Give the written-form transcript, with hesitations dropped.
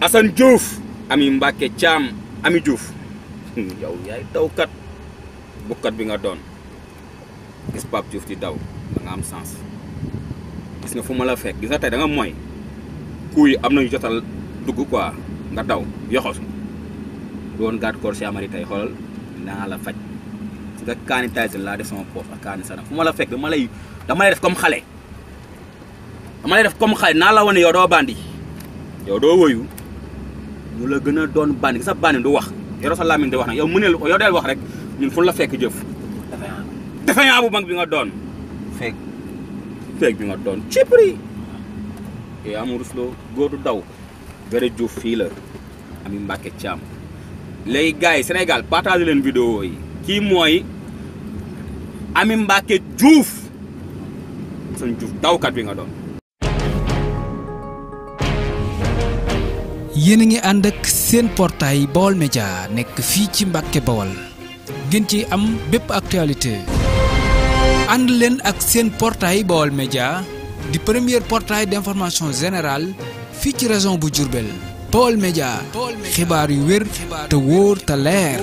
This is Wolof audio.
Assane Diouf Ami Mbacke Thiam Ami Diouf yow yaay dawkat bukkat bi nga doon gis Pape Diouf di daw da nga am sens gis nga fu ma la fekk gis nga tey da nga mooy kuy am nañu jotal dugg quoi nga daw yoxos doon garde corps si amari tey xoolal naa la faj si nga kaani Tyson laa def sama poos ak kaani sana fu ma la fekk dama lay def comme xale naa la wane yow doo bandi yow doo woyu ñu la gën a doon bandi gis nga bandi du wax yoroo sa làmmiñ di wax nag yow mëneel yow del wax rek ñun fu la fekk jëf defeyaa bu mag bi nga doon feeg bi nga doon cipri yow am rusloo góotu daw Béré Diouf fii la Ami Mbacke Thiam léegi gars yi Sénégal partagé leen vidéo yi kii mooy Ami Mbacke Diouf seen Diouf dawkat bi nga doon. yéen a ngi ànd ak seen portail Baol Média nekk fii ci Mbàkke Bawol ngeen ci am bépp actualité ànd leen ak seen portail Baol Média di premier portail d'information générale fii ci région bu Diourbel Baol Média xibaar yu wér te wóor te leer